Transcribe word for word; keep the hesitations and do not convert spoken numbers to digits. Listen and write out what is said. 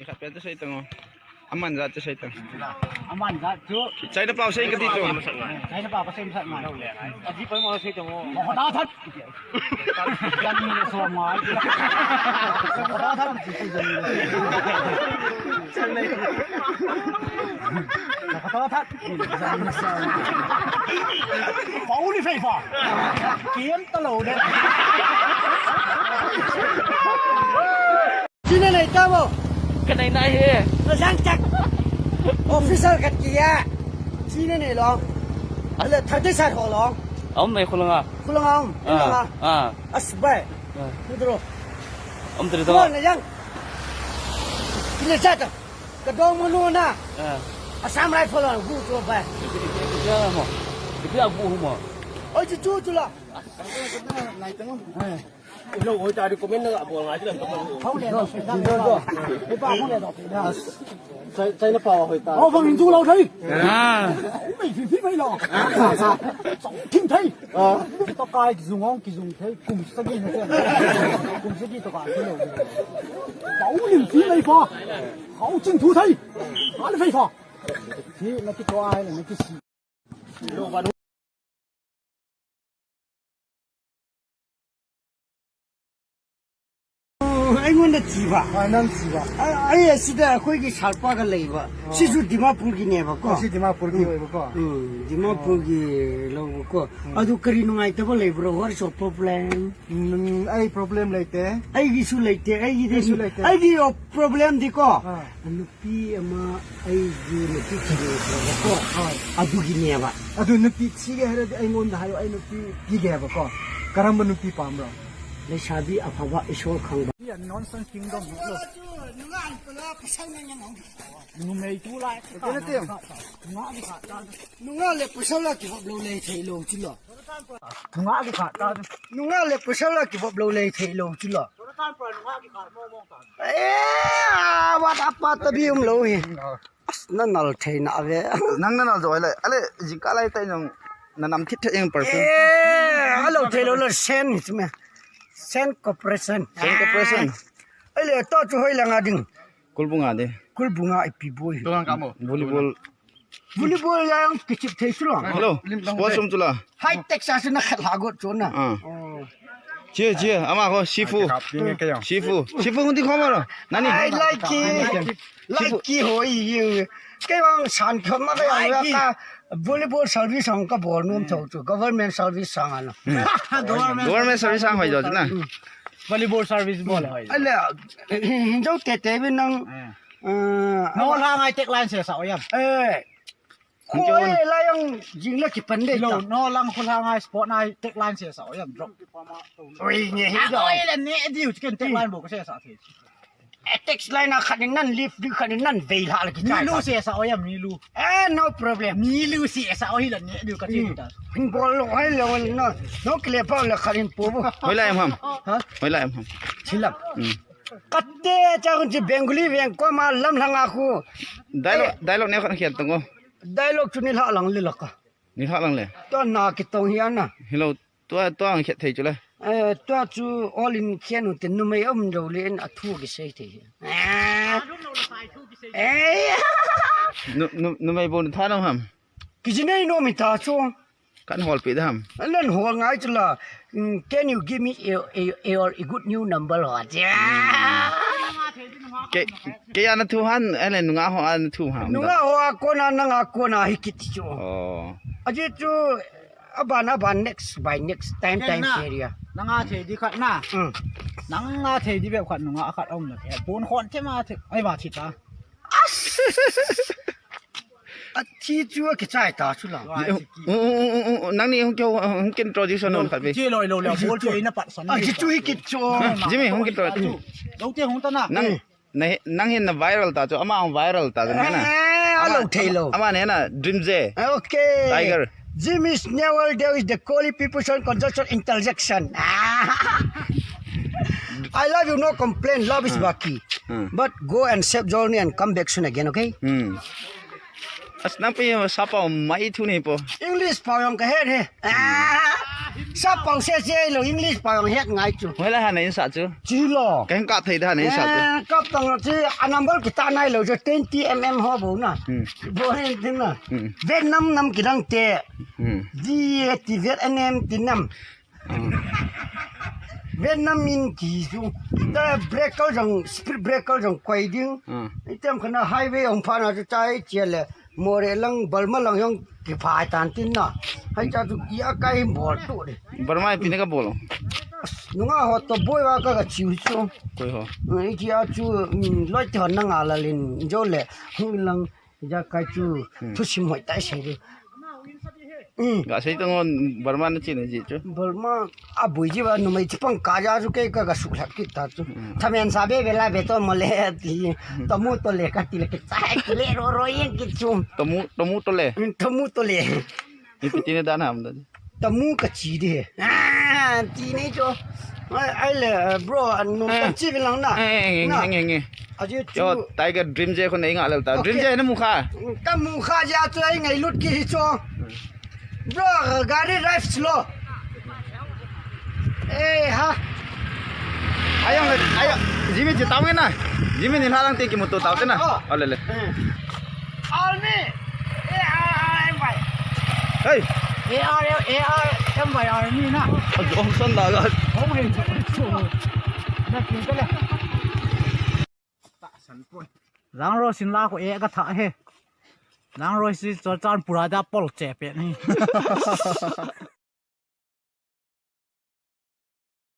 Ikhat pen chu sei tang o. Aman jat chu sei tang. Aman jat chu. China pao sei kati chu. China pao ka sei masat ngai. Aji pai mo sei tang o. Mo da that. Jan ni so ngai. Mo da that. Jan ni so. Mo da that. Pao ni fei fa. Kiam ta lo de. China nei ta mo. Ka nei nai he. Ka sang chak. Officer khat kia. China nei lo. Ale thar te sa kho lo. Aum nei khulang a. Khulang a um. Ah, khulang a. Ah. As bai. Ah. Kudro. Aum tre to. Mo na yang. Kile cha ta. Ka dong mo no na. Ah. Assam Rifle a gu to bai. Ipi, ipi, ipi, ipi a gu mo. Oi chu chu chu la. Nai tang. Lo oi ta recommend na bol ngai ti lam. Hau le. Ni pa hau le do. Chai, China pao hoi ta. Hau bang in du lo thei. Ah. Mai phi phi mai lo. Chong thim thei. Ah. To kai ki zung ong ki zung thei. Kum sagi na. Kum sagi to ka ki lo. Pao lim phi mai fa. Hau ching thu thei. Hal fei fa. Phi na ki to ai na ki si. ꯑꯩꯉꯣꯟꯗ ꯊꯤꯕ꯫ ꯑ, ꯅꯪ ꯊꯤꯕ꯫ ꯑ, ꯑꯩ ꯑꯁꯤꯗ ꯑꯩꯈꯣꯏꯒꯤ ꯁꯥꯔꯄꯥꯒ ꯂꯩꯕ꯫ ꯑꯣ꯫ ꯁꯤꯁꯨ ꯗꯤꯃꯥꯄꯨꯔꯒꯤꯅꯦꯕꯀꯣ꯫ ꯑꯣ, ꯁꯤ ꯗꯤꯃꯥꯄꯨꯔꯒꯤ ꯎꯝ꯫ ꯑꯣꯏꯕꯀꯣ? ꯎꯝ, ꯗꯤꯃꯥꯄꯨꯔꯒꯤ ꯑꯣ꯫ ꯂꯧꯕꯀꯣ꯫ ꯎꯝ꯫ ꯑꯗꯨ ꯀꯔꯤ ꯅꯨꯡꯉꯥꯏꯇꯕ ꯂꯩꯕ꯭ꯔꯣ? What's your problem? ꯎꯝ, ꯑꯩ problem ꯂꯩꯇꯦ꯫ ꯑꯩꯒꯤꯁꯨ ꯂꯩꯇꯦ, ꯑꯩꯒꯤꯗꯤ ꯀꯔꯤꯁꯨ ꯂꯩꯇꯦ꯫ ꯑꯩꯒꯤ problemꯗꯤꯀꯣ, ꯑꯥ꯫ ꯅꯨꯄꯤ ꯑꯃ ꯑꯩꯒꯤ ꯅꯨꯄꯤ ꯊꯤꯅꯤꯡꯈ꯭ꯔꯕꯀꯣ꯫ ꯍꯣꯏ꯫ ꯑꯗꯨꯒꯤꯅꯦꯕ꯫ ꯑꯗꯨ ꯅꯨꯄꯤ ꯊꯤꯒꯦ ꯍꯥꯏꯔꯗꯤ ꯑꯩꯉꯣꯟꯗ ꯍꯥꯏꯌꯣ, ꯑꯩ ꯅꯨꯄꯤ ꯄꯤꯒꯦ ꯍꯥꯏꯕꯀꯣ꯫ ꯀꯔꯝꯕ ꯅꯨꯄꯤ ꯄꯥꯝꯕ꯭ꯔꯣ? ꯂꯩꯁꯥꯕꯤ ꯑꯐꯕ ꯏꯁꯣꯔ ꯈꯪꯕ꯫ Northern Kingdom. ꯅꯨꯡꯉꯥꯏ ꯄꯨꯂꯞ ꯄꯩꯁꯥ ꯅꯪ ꯌꯥꯝ ꯍꯧꯖꯤꯛ꯫ ꯅꯨꯡꯉꯥꯏ ꯇꯨ ꯂꯥꯏ꯫ ꯅꯨꯡꯉꯥꯏ ꯂꯦ ꯄꯩꯁꯥ ꯂꯥꯛꯀꯤ ꯍꯣꯞ ꯂꯧ ꯂꯩ ꯊꯩ ꯂꯧ ꯆꯤꯜꯂꯣ꯫ ꯊꯨꯡꯉꯥꯛꯑꯒ ꯈꯥ ꯇꯥꯗꯦ꯫ ꯅꯨꯡꯉꯥꯛꯂꯦ ꯄꯨꯁꯜꯂ ꯀꯤꯕꯣꯞ ꯂꯧ ꯂꯩ ꯊꯩ ꯂꯧ ꯆꯤꯜꯂꯣ꯫ ꯑꯦ, ꯋꯥꯠ ꯑꯄꯥꯠꯇꯕꯤ ꯑꯃ ꯂꯧ ꯍꯦ꯫ ꯑꯁ, ꯅꯅꯥꯜ ꯊꯩꯅ ꯑꯕꯦ꯫ ꯅꯪ ꯅꯅꯥꯜ ꯖꯣꯏ ꯂꯩ꯫ ꯑꯂꯦ, ꯖꯤꯀꯥ ꯂꯩ ꯇꯩ ꯅꯪ ꯅꯅꯝ ꯊꯤꯠ ꯊꯩ ꯌꯦꯡ ꯄꯔꯁꯦꯟ꯫ ꯑꯦ, ꯑꯂꯧ ꯊꯩ ꯂꯧ ꯂꯧ ꯁꯦꯟ ꯍꯤꯆꯃꯦ꯫ ꯁꯦꯟ ꯀꯣꯄꯔꯦꯁꯟ꯫ ꯁꯦꯟ ꯀꯣꯄꯔꯦꯁꯟ꯫ ꯑꯂꯦ, ꯇꯣ ꯆꯨ ꯍꯣꯏ ꯂꯪ ꯑꯗꯤꯡ꯫ ꯀꯨꯜꯕꯨꯉꯥꯗꯤ꯫ ꯀꯨꯜꯕꯨꯉꯥ ꯏꯄꯤꯕꯣꯏ꯫ ꯇꯣꯉꯥꯟ ꯀꯥꯃꯣ꯫ ꯕꯣꯂꯤꯕꯣꯜ꯫ ꯕꯣꯂꯤꯕꯣꯜ ꯌꯥ ꯌꯥꯝ ꯀꯤꯆꯤꯞ ꯊꯩ ꯆꯨꯂꯣ꯫ ꯍꯜꯂꯣ, ꯁ꯭ꯄꯣꯔꯠꯁ ꯔꯨꯝ ꯆꯨꯂꯥ꯫ ꯍꯥꯏ ꯇꯦꯛ ꯆꯥꯁꯤꯅ ꯈꯠ ꯍꯥꯒꯣꯠ ꯆꯣꯅ꯫ ꯑꯥ꯫ ꯑꯣ꯫ ꯆꯦ, ꯆꯦ, ꯑꯃ ꯀꯣ, ꯁꯤꯐꯨ꯫ ꯁꯤꯐꯨ꯫ ꯁꯤꯐꯨ ꯍꯨꯟꯗꯤ ꯈꯣꯝꯃꯔꯣ? ꯅꯅꯤ꯫ ꯑꯥꯏ ꯂꯥꯏꯛ ꯀꯤ꯫ ꯁꯤꯐꯨ꯫ ꯂꯥꯏꯛ ꯀꯤ ꯍꯣꯏ ꯌꯨ꯫ ꯀꯩ ꯋꯥꯡ ꯁꯥꯟ ꯈꯣꯝꯃ ꯀꯩ ꯋꯥꯡ ꯀ ꯕꯣꯂꯤꯕꯣꯜ ꯁꯥꯔꯚꯤꯁ ꯍꯪ ꯀ ꯕꯣꯜ ꯅꯣꯝ ꯊꯧ ꯆꯨ꯫ ꯒꯚꯔꯟꯃꯦꯟ ꯁꯥꯔꯚꯤꯁ ꯁꯥꯡ ꯑꯅ꯫ ꯎꯝ꯫ ꯒꯚꯔꯟꯃꯦꯟ ꯁꯥꯔꯚꯤꯁ ꯁꯥꯡ ꯍꯣꯏ ꯖꯣ ꯅ꯫ ꯎꯝ꯫ ꯚꯣꯂꯤꯕꯣꯜ ꯁꯥꯔꯚꯤꯁ ꯕꯣꯜ ꯍꯣꯏ꯫ ꯑꯂ, ꯍꯤꯟꯖꯧ ꯇꯦꯇꯦꯕꯤ ꯅꯪ, ꯑꯥ꯫ ꯑ, ꯅꯣ ꯂꯥꯡ ꯑꯥꯏ ꯇꯦꯛ ꯂꯥꯏꯟ ꯁꯦ ꯁꯥꯎ ꯌꯥꯝ꯫ ꯑꯦ, ꯈꯣꯏ ꯂꯥꯏꯌꯪ ꯖꯤꯡꯂ ꯀꯤꯄꯟꯗꯦ ꯂꯣ, ꯇ꯫ ꯅꯣ ꯂꯥꯡ ꯈꯨꯂꯥꯡ ꯑꯥꯏ ꯁ꯭ꯄꯣꯔꯠ ꯑꯥꯏ ꯇꯦꯛ ꯂꯥꯏꯟ ꯁꯦ ꯁꯥꯎ ꯌꯥꯝ ꯗ꯭ꯔꯣꯞ꯫ ꯑꯣꯏꯅꯦ, ꯍꯤꯗꯣ꯫ ꯑꯣꯏ ꯂ ꯅꯦ ꯗꯤꯎ ꯆꯤꯀꯟ ꯇꯦꯛ ꯂꯥꯏꯟ ꯕꯣ ꯀꯁꯦ ꯁꯥ ꯊꯦ꯫ ꯑꯦ, ꯇꯦꯛꯁ ꯂꯥꯏꯟ ꯑ ꯈꯠꯅꯤ ꯅꯟ ꯂꯤꯐ ꯗꯤ ꯈꯠꯅꯤ ꯅꯟ ꯕꯦ ꯂꯥꯛꯂ ꯀꯤ ꯆꯥꯏ꯫ ꯃꯤꯂꯨ ꯁꯦ ꯁꯥꯎ ꯌꯥꯝ ꯃꯤꯂꯨ꯫ ꯑꯦ, no problem꯫ ꯃꯤꯂꯨ ꯁꯦ ꯁꯥꯎ ꯍꯤ ꯂ ꯅꯦ ꯗꯤꯎ ꯀ ꯊꯦ ꯇ꯫ ꯍꯤꯡꯕꯣꯜ ꯂꯣ ꯍꯥꯏ ꯂꯣ ꯅꯣ, ꯅꯣ ꯀꯂꯦ ꯄꯥꯎ ꯂ ꯈꯠꯅꯤ ꯄꯣꯕꯣ꯫ ꯍꯣꯏ ꯂꯥꯏ ꯑꯝ ꯍꯝ꯫ ꯍꯥ? ꯍꯣꯏ ꯂꯥꯏ ꯑꯝ ꯍꯝ꯫ ꯁꯤꯂꯝ꯫ ꯎꯝ꯫ ꯀꯠꯇꯦ ꯆꯥꯒꯨꯟꯁꯤ ꯕꯦꯡꯒꯨꯂꯤ ꯕꯦꯡ ꯀꯣꯃꯥ ꯂꯝ ꯂꯪ ꯑꯈꯨ꯫ Dialogue, ꯑꯦ꯫ Dialogue ꯅꯦ ꯈꯠꯅ ꯈꯦꯠ ꯇꯪꯉꯣ꯫ Dialogue ꯆꯨ ꯅꯤꯜꯍꯥꯛ ꯂꯪ ꯂꯤꯂꯛꯀ꯫ ꯅꯤꯜꯍꯥꯛ ꯂꯪ ꯂꯦ꯫ ꯇꯣ ꯅꯥ ꯀꯤ ꯇꯣꯡ ꯍꯤꯌꯥꯅ꯫ ꯍꯤꯂꯣ, ꯇꯣ, ꯇꯣ ꯍꯪ ꯈꯦꯠ ꯊꯩ ꯆꯨ ꯂꯦ꯫ ꯑꯦ, ꯇꯣ ꯆꯨ all in ꯈꯦꯠ ꯅꯨ ꯇꯤꯟ ꯅꯨꯃꯩ ꯑꯍꯨꯝ ꯂꯧ ꯂꯦ ꯑꯩꯅ ꯑꯊꯨ ꯀꯤ ꯁꯩ ꯊꯩ꯫ ꯑꯦ꯫ ꯑꯦ꯫ ꯅꯨ, ꯅꯨ, ꯅꯨꯃꯩ ꯕꯣ ꯅ ꯊꯥ ꯅꯣ ꯍꯝ꯫ ꯀꯤꯖꯤꯅꯩ ꯅꯣꯃꯤ ꯇꯥ ꯆꯣ꯫ ꯀꯟ ꯍꯣꯜ ꯄꯤ ꯗ ꯍꯝ꯫ ꯅꯟ ꯍꯣꯜ ꯉꯥꯏ ꯆꯨ ꯂꯥ꯫ ꯎꯝ, can you give me your, your, your good new number ꯍꯣ? ꯆꯦ꯫ ꯀꯦ, ꯀꯦ ꯌꯥ ꯅ ꯊꯨ ꯍꯟ, ꯑꯦ, ꯅꯨꯡꯉꯥ ꯍꯣ, ꯑ, ꯅ ꯊꯨ ꯍꯝ꯫ ꯅꯨꯡꯉꯥ ꯍꯣ, ꯑ, ꯀꯣꯅ, ꯅꯪ, ꯑ, ꯀꯣꯅ, ꯍꯤ ꯀꯤ ꯇꯤ ꯆꯣ꯫ ꯑꯣ꯫ ꯑꯖꯤ ꯆꯨ, ꯑꯕꯥꯟ, ꯑꯕꯥꯟ, next by next time, time ꯀꯦꯅ, ꯁꯦꯔꯤꯌꯥ꯫ ꯅꯪ ꯑ ꯊꯦ ꯗꯤ ꯈꯠ ꯅ꯫ ꯎꯝ꯫ ꯅꯪ ꯑ ꯊꯦ ꯗꯤ ꯕꯦ ꯈꯠ ꯅꯨꯡꯉꯥ ꯈꯠ ꯑꯝ ꯅ ꯊꯦ꯫ ꯄꯣꯟ ꯈꯣꯟ ꯊꯦ ꯃꯥ ꯊꯦ꯫ ꯑꯩ ꯃꯥ ꯊꯤ ꯇꯥ꯫ ꯑꯁ! ꯑꯊꯤ ꯆꯨ ꯀꯤꯆꯥꯏ ꯇꯥ ꯆꯨ ꯂꯥ꯫ ꯎ, ꯎ, ꯎ, ꯎ, ꯎ, ꯅꯪꯅꯤ ꯍꯨꯝ ꯀ꯭ꯌꯣ, ꯍꯨꯝ ꯀꯤꯟ introduction ꯅꯣꯟ ꯈꯠ ꯕꯤ꯫ ꯆꯦ ꯂꯣꯏ ꯂꯣꯏ ꯂꯣꯏ, ꯕꯣꯜ ꯆꯦ ꯏꯅ ꯄꯠ ꯁꯣꯟ꯫ ꯑ, ꯆꯦ ꯆꯨ ꯍꯤ ꯀꯤꯠ ꯆꯣ꯫ ꯖꯤꯃꯤ, ꯍꯨꯝ ꯀꯤꯟ introduction꯫ ꯂꯧ ꯇꯦ ꯍꯨꯝ ꯇꯅ꯫ ꯅꯪ, ꯎꯝ꯫ ꯅ, ꯅꯪ ꯍꯦꯟꯅ viral ꯇꯥ ꯆꯣ, ꯑꯃ ꯑꯃ viral ꯇꯥ ꯆꯣ, ꯅꯪ ꯍꯦꯟꯅ꯫ ꯑꯦ, ꯑꯃ, ꯂꯧ ꯊꯦ ꯂꯧ꯫ ꯑꯃ, ꯑꯃꯅ ꯍꯦꯟꯅ dream ꯖꯦ꯫ Okay꯫ Tiger꯫ Jim is never there is the quality person construction intelligence꯫ I love you, no complain, love is um. Baki꯫ Um. But go and save journey and come back soon again, okay? ꯎꯝ꯫ ꯑꯁ, ꯅꯪ ꯄꯤ ꯁꯥꯄꯥꯎ ꯃꯩ ꯊꯨꯅꯤ ꯄꯣ꯫ English ꯄꯥꯎ ꯌꯥꯝ ꯀꯍꯦ ꯍꯦ꯫ Sap pau sese lo, English pau jong het ngai chu. Hoilai ham na insah chu? Chi lo. Kahin kap thei da na insah chu. Eh, kap tang chu, a number kita nai lo chu, twenty M M ho bou na. Hmm. Bou hin tin na. Hmm. Vietnam nam kidang te. Hmm. V A T, Vietnam ti nam. Hmm. Vietnam in ti chu. Ta breaker jong, speed breaker jong koi ding. Hmm. Item khana highway hung pha na chu chai chia le. Moreh lang, Burma lang jong kiphai tan tin na. Hai cha chu i a kai bol tu de. Burma ipi na kabol? Nunga ho to boi va ka ka chiu chu. Koi ho? I chi a chu, mm, loi te hon na nga la lin jo le. Hung lang ja kai chu. Hmm. Thusim hoi tai sei de. Hmm. Ga sei tang on Burma na chi na ji chu. Burma a bui ji ba numei chi pang ka ja chu ke ka ga su lhap kit ta chu. Hmm. Thamen sa be be la be to mo le ti. Hmm. Tamu to le ka ti le ke sa ki le ro ro yen ki chu. Tamu, tamu to le. Hmm, tamu to le. Ipi ti na dan ham da. Tamu ka chi de. Ah, ti ne chu. Ai, ai le, bro, an num kan chi lang na. Eh, eh, eh, na. Eh, eh, eh. Aji chu. Yo, Tiger Dream J khun ei nga lel ta. Okay. Dream J na mu kha. Ka mu kha ja chu ei ngailut ki hi chu. Bro, gari drive slow. Eh, ha. Ayang le, ayang. Jimmy ji tao nge na. Jimmy ni halang te ki mu to tao te na. Oh. Oh, le, le. Eh. Army. A R M Y. Hey. A R, A R M Y army na. Johnson da ga. Hong hin chu. Na kin ka le. Jang ro sin la ko e ka tha he. Jang ro si cho chan pura da pol che pe ni.